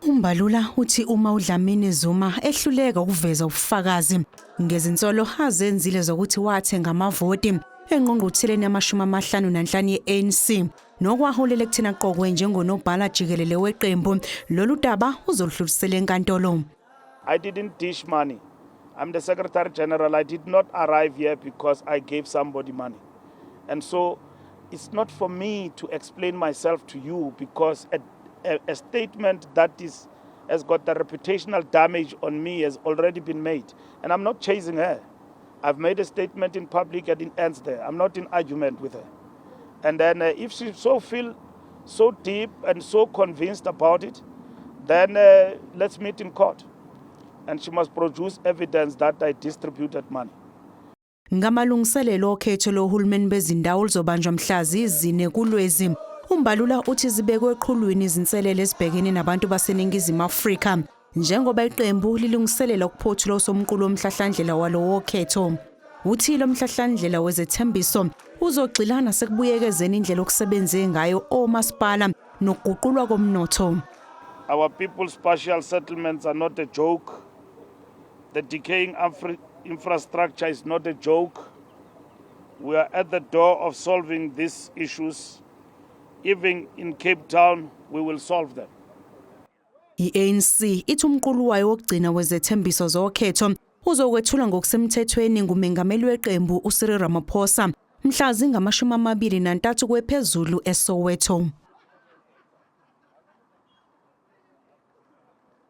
UMbalula uthi uma uDlamini Zuma ehluleka ukuveza ubufakazi ngezinsolo azenzile zokuthi wathenga amavoti engqungqutheleni yama-55 ye-ANC nokwaholela ekutheni aqokwe njengonobhala jikelele weqembu, lolu daba uzoludlulisela enkantolo. I didn't dish money. I'm the Secretary General. I did not arrive here because I gave somebody money. And so it's not for me to explain myself to you because a statement that has got the reputational damage on me has already been made. And I'm not chasing her. I've made a statement in public and it ends there. I'm not in argument with her. And then if she so feel so deep and so convinced about it, then let's meet in court. And she must produce evidence that I distributed money. Ngamalungiselelo okhetho lohulumeni bezindawo lizobanjwa mhla zizi-4 kuLwezi, uMbalula uthi zibekwe eqhulwini izinselele ezibhekene nabantu baseNingizimu Afrika njengoba iqembu lilungiselela ukuphothula usomqulu womhlahlandlela walo wokhetho. Uthi lo mhlahlandlela wezethembiso uzogxila nasekubuyekezeni indlela okusebenze ngayo omasipala nokuguqulwa komnotho. Our people's partial settlements are not a joke. The decaying infrastructure is not a joke. We are at the door of solving these issues. Even in Cape Town, we will solve them. I-ANC ithi umqulu wayo wokugcina wezethembiso zokhetho uzokwethulwa ngokusemthethweni ngumengameli weqembu uCyril Ramaphosa mhla zingama-23 kwephezulu eSoweto.